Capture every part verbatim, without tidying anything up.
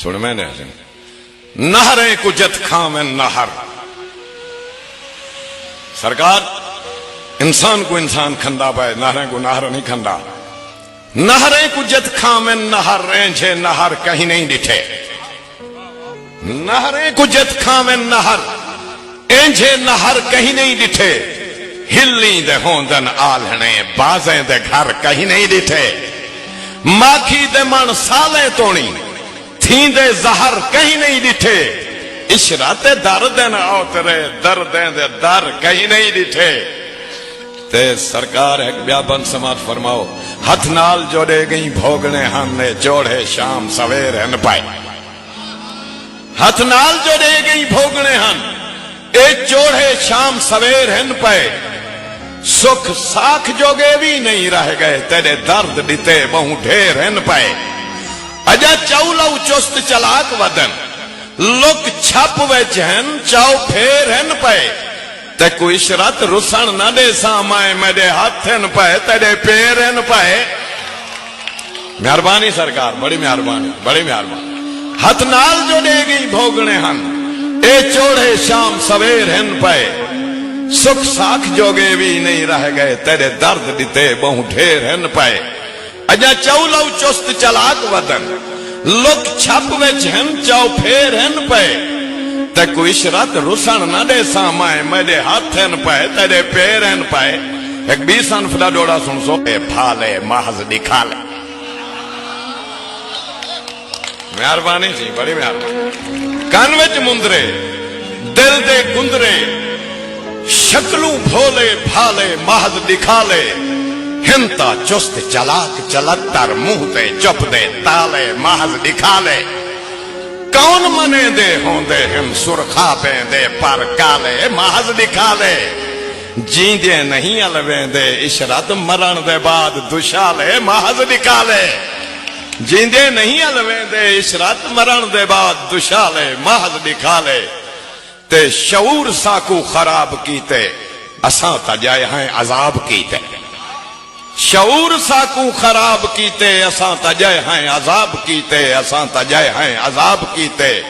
سن میں نے حسن، نہریں کو جت کھاون نہر۔ سرکار، انسان کو انسان کھندا پئے، نہریں کو نہر نہیں کھندا۔ نہریں کو جت کھاون نہر، اینجھے نہر کہیں نہیں ڈٹھے۔ نہریں کو جت کھاون نہر، اینجھے نہر کہیں نہیں ڈٹھے۔ ہلیں دے ہوندن آلھنے، بازیں دے گھر کہیں نہیں ڈٹھے۔ ماکھی دے مݨ سالیں توڑیں، تھیندے زہر کہیں نہیں ڈٹھے۔ عشرت دردن اوترے، دردیں دے در کہیں نہیں ڈٹھے۔ تے سرکار ہک ٻیا بند سماعت فرماؤ، ہتھ نال جو ݙے ڳئیں بھوڳݨے ہن، اے چوڑھے شام سویر ہن پئے۔ ہتھ نال جو ݙے ڳئیں بھوڳݨے ہن، اے چوڑھے شام سویر ہن پئے۔ سکھ ساکھ جوڳے وی نہیں رہ ڳئے، تیݙے درد ݙتے ٻہوں ڈھیر ہن پئے۔ اڄاں چاؤ لو چست چلاک ودن، لک چھپ وچ ہن، چاؤ پھیر ہن پئے۔ تیکوں عشرت رسݨ نہ ݙیساں میں، میݙے ہتھ ہن پئے، تیݙے پیر ہن پئے۔ مہربانی سرکار، بڑی مہربانی، بڑی مہربانی۔ ہتھ نال جو ݙے ڳئیں بھوڳݨے ہن، اے چوڑھے شام سویر ہن پئے۔ سکھ ساکھ جوڳے وی نہیں رہ ڳئے، تیݙے درد ݙتے ٻہوں ڈھیر ہن پئے۔ اڄاں چاؤ لو چست چلاک ودن، لک چھپ وچ ہن، چاؤ پھیر ہن پئے۔ تیکوں عشرت رسݨ نہ ݙیساں میں، میݙے ہتھ ہن پئے، تیݙے پیر ہن پئے۔ ہک ٻی صنف دا ݙوہڑا سݨسو، اے بھالے محض ݙکھالے۔ مہربانی جی، بڑی مہربانی۔ کن وچ مندرے، دل دے کندرے، شکلوں بھولے بھالے محض ݙکھالے۔ ہن تاں چست چلاک چلتر، منہ تے چپ دے تالے محض ݙکھالے۔ کون منیندے ہوندے ہن سرخابیں دے پر کالے محض ݙکھالے۔ جیندے نہیں الویندے عشرت، مرݨ دے بعد دشالے محض ݙکھالے۔ جیندے نہیں الویندے عشرت، مرݨ دے بعد دشالے محض ݙکھالے۔ تے شعور ساکوں خراب کیتے، اساں تاں ڄائے ہیں عذاب کیتے۔ شعور ساکوں خراب کیتے، اساں تاں ڄائے ہیں عذاب کیتے، اساں تاں ڄائے ہیں عذاب کیتے۔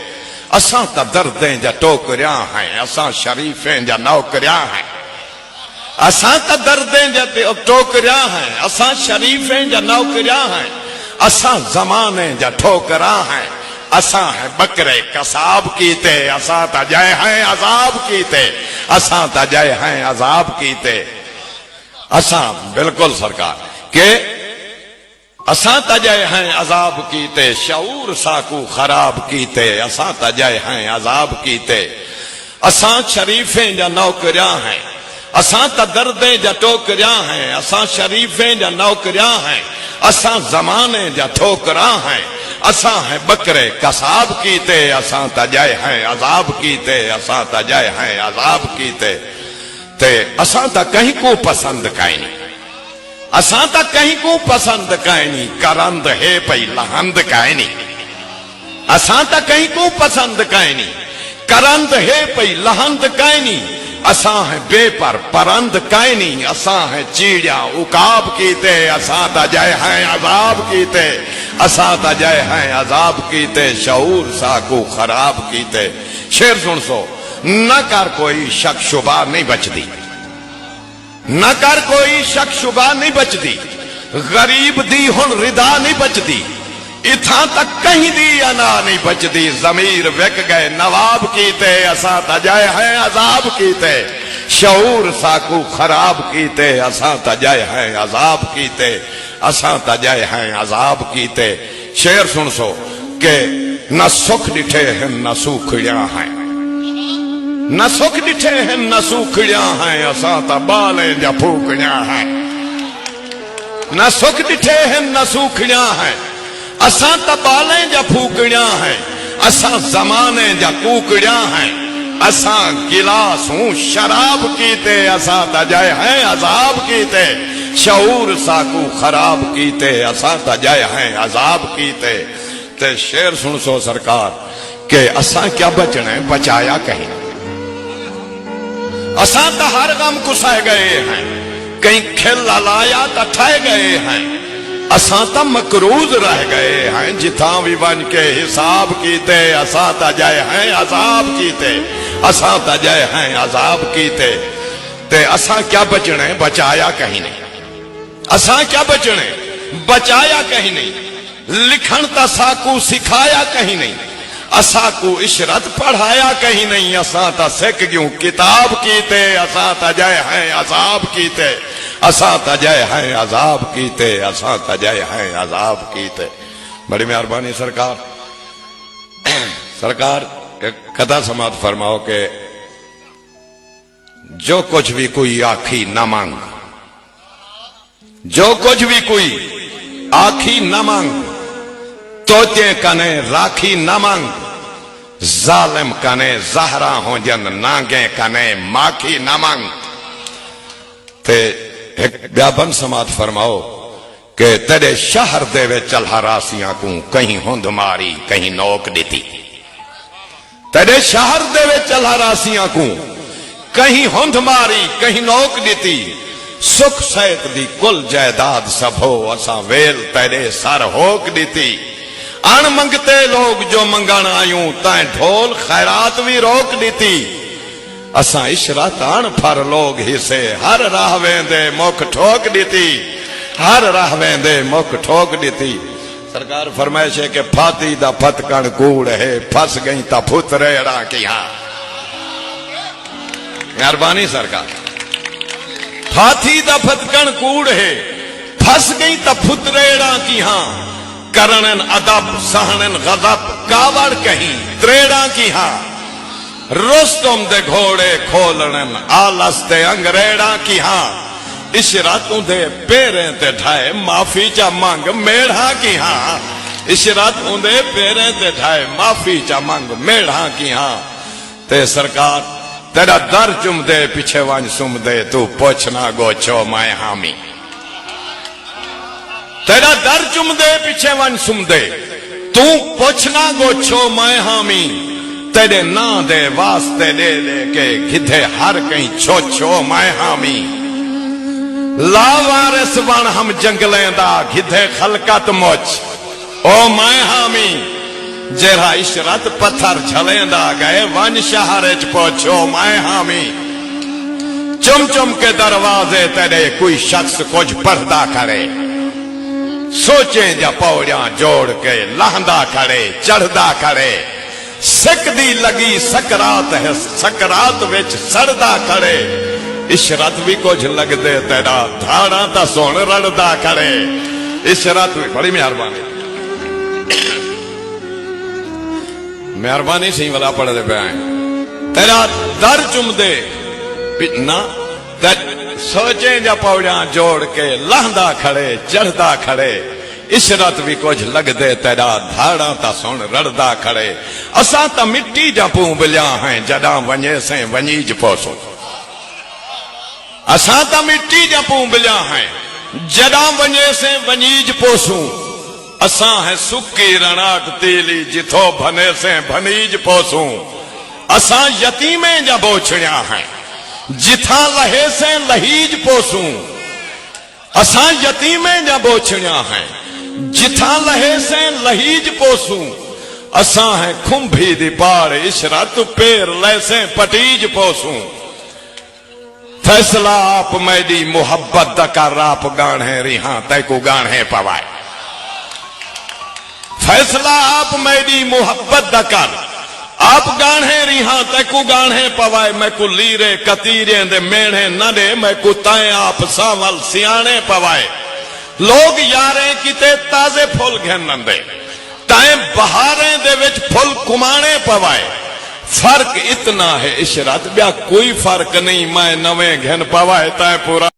اساں تاں دردیں جا ٹوکریاں ہیں، اساں شریفیں جا نوکریاں ہیں۔ اساں تاں دردیں جا تے-، ٹوکریاں ہیں، اساں شریفیں جا نوکریاں ہیں، اساں زمانے جا ٹھوکراں ہیں، اساں ہیں بکرے قصاب کیتے، اساں تاں ڄائے ہیں عذاب کیتے، اساں تاں ڄائے ہیں عذاب کیتے۔ اساں بالکل سرکار کہ اساں تاں ڄائے ہیں عذاب کیتے، شعور ساکوں خراب کیتے، اساں تاں ڄائے ہیں عذاب کیتے۔ اساں شریفیں جا نوکریاں ہیں، اساں تاں دردیں جا ٹوکریاں ہیں، اساں شریفیں جا نوکریاں ہیں، اساں زمانے جا ٹھوکراں ہیں، اساں ہیں بکرے قصاب کیتے، اساں تاں ڄائے ہیں عذاب کیتے، اساں تاں ڄائے ہیں عذاب کیتے۔ تے اساں تاں کہیں کوں پسند کائنی۔ اساں تاں کہیں کوں پسند کائنی، کرند ہے پئی لہند کائنی۔ اساں تاں کہیں کوں پسند کائنی، کرند ہے پئی لہند کائنی۔ اساں ہیں بے پر پرند کائنی، اساں ہیں چیڑیاں عقاب کیتے، اساں تاں ڄائے ہیں عذاب کیتے، اساں تاں ڄائے ہیں عذاب کیتے، شعور ساکوں خراب کیتے۔ شعر سݨسو، نہ کر کوئی شک شبہ نہیں بچدی۔ نہ کر کوئی شک شبہ نہیں بچدی، غریب دی ہݨ ردا نہیں بچدی۔ اتھاں تک کہیں دی انا نہیں بچدی، ضمیر وک ڳئے نواب کیتے، اساں تاں ڄائے ہیں عذاب کیتے۔ شعور ساکوں خراب کیتے، اساں تاں ڄائے ہیں عذاب کیتے، اساں تاں ڄائے ہیں عذاب کیتے۔ شعر سݨسو کہ نہ سکھ ݙٹھے ہن نہ سوکھڑیاں ہیں، نہ سکھ ݙٹھے ہن نہ سوکھڑیاں ہیں، اساں تاں ٻالیں جا پھوکڑیاں ہیں۔ نہ سکھ ݙٹھے ہن نہ سوکھڑیاں ہیں، اساں تاں ٻالیں جا پھوکڑیاں ہیں، اساں زمانے جا کوکڑیاں ہیں۔ اساں گلاسوں شراب کیتے، اساں تاں ڄائے ہیں عذاب کیتے۔ شعور ساکوں خراب کیتے، اساں تاں ڄائے ہیں عذاب کیتے۔ تے شعر سݨسو سرکار کہ اساں کیا بچݨے، بچایا کہیں۔ اساں تاں ہر غم کوں سہہ ڳئے ہیں، کہیں کھل الایا تاں ٹھہہ ڳئے ہیں۔ اساں تاں مقروض رہ ڳئے ہیں، جتھاں وی ونڄ کے حساب کیتے، اساں تاں ڄائے ہیں عذاب کیتے، اساں تاں ڄائے ہیں عذاب کیتے۔ تے اساں کیا بچݨے، بچایا کہیں نہیں۔ اساں کیا بچݨے، بچایا کہیں نہیں۔ لکھݨ تاں ساکوں سکھایا کہیں نہیں۔ اساکوں عشرت پڑھایا کہیں نہیں، اساں تاں سکھ ڳیوں کتاب کیتے، اساں تاں ڄائے ہیں عذاب کیتے، اساں تاں ڄائے ہیں عذاب کیتے، اساں تاں ڄائے ہیں عذاب کیتے۔ بڑی مہربانی سرکار۔ سرکار، ہک قطعہ سماعت فرماؤ کہ جو کجھ وی کوئی آکھی نہ منگ، جو کجھ وی کوئی آکھی نہ منگ، طوطیں کنے راکھی نہ منگ، ظالم کنے زہراں ہونجن، نانگیں کنے ماکھی نہ منگ۔ تے ہک ٻیا بند سماعت فرماؤ کہ تیݙے شہر دے وچ الہراسیاں کوں کہیں ہندھ ماری، کہیں نوک ݙتی۔ تیݙے شہر دے وچ الہراسیاں کوں کہیں ہندھ ماری، کہیں نوک ݙتی۔ سکھ سیت دی کل جائیداد سبھو، اساں ویل تیݙے سر ہوک ݙتی۔ اݨ منگتے لوک جو منگݨ آیوں، تیں ڈھول خیرات وی روک ݙتی۔ اساں عشرت اݨ پھر لوک ہیسے، ہر راہ ویندے مکھ ٹھوک ݙتی، ہر راہ ویندے مکھ ٹھوک ݙتی۔ سرکار فرمائش ہے کہ پھاتی دا پھتکݨ کوڑ ہے، پھس ڳئیں تاں پھتریڑاں کیہاں۔ مہربانی سرکار۔ پھاتی دا پھتکݨ کوڑ ہے، پھس ڳئیں تاں پھتریڑاں کیہاں۔ کرݨن ادب، سہݨن غضب، کاوڑ کہیں، تریڑاں کیہاں۔ رستم دے گھوڑے کھولݨن، آلس تے انگریڑاں کیہاں۔ عشرت اوندے پیریں تے ڈھائے، معافی چا منگ میڑھاں کیہاں۔ عشرت اوندے پیریں تے ڈھائے، معافی چا منگ میڑھاں کیہاں۔ تے سرکار، تیݙا در چمدے پچھے ونڄ سمدے، توں پچھ نہ ڳوچھو میں حامی۔ تیݙا در چمدے پچھے ونڄ سمدے، توں پچھ نہ ڳوچھو میں حامی۔ تیݙے ناں دے واسطے ݙے ݙے کے، گھدے ہر کہیں چھوچھو میں حامی۔ لاوارث وݨ ہم جنگلیں دا، گھدے خلقت مچ او میں حامی۔ جیڑھا عشرت پتھر جھلیندا ڳئے، ونڄ شہر اچ پہنچو میں حامی۔ چم چم کے دروازے تیݙے کوئی شخص کجھ پڑھدا کھڑے، سوچیں جا پوڑیاں جوڑ کے لہندا کھڑے، چڑھدا کھڑے۔ سک دی لڳی سکرات ہے، سکرات وچ سڑدا کھڑے۔ عشرت وی کجھ لڳدے تیݙا، دھاڑاں تاں سݨ رڑدا کھڑے۔ عشرت وی، بڑی مہربانی۔ مہربانی سئیں، ولا پڑھدے پئے ہیں۔ تیݙا در چمدے پی-، نہ، تے سوچیں جا پوڑیاں جوڑ کے لہندا کھڑے، چڑھدا کھڑے۔ عشرت وی کجھ لڳدے تیݙا، دھاڑاں تاں سݨ رڑدا کھڑے۔ اساں تاں مٹی جا پوں بلیاں ہیں، جݙاں ونڄیسیں ونڄیج پوسوں۔ اساں تاں مٹی جا پوں بلیاں ہیں، جݙاں ونڄیسیں ونڄیج پوسوں۔ اساں ہیں سکی رݨاٹ تیلی، جتھوں بھنیسیں بھنیج پوسوں۔ اساں یتیمیں جا بوچھڑیاں ہیں، جتھاں لہیسیں لہیج پوسوں۔ اساں یتیمیں جا بوچھڑیاں ہیں، جتھاں لہیسیں لہیج پوسوں۔ اساں ہیں کھمبھی دی پاڑ عشرت، پیر لیسیں پٹیج پوسوں۔ فیصلہ آپ میݙی محبت دا کر، آپ ڳاݨھیں ریہاں تیکوں ڳاݨھیں پوائے۔ فیصلہ آپ میݙی محبت دا کر، آپ ڳاݨھیں ریہاں تیکوں ڳاݨھیں پوائے۔ میکوں لیرے کتیریں دے میݨے نہ ݙے، میکوں تیں آپ سانول سیاݨے پوائے۔ لوک یاریں کیتے تازے پھل گھن آندے، تیں بہاریں دے وچ پھل کماݨے پوائے۔ فرق اتنا ہے عشرت، ٻیا کوئی فرق نہیں، میں نویں گھن پوائے، تیں پورا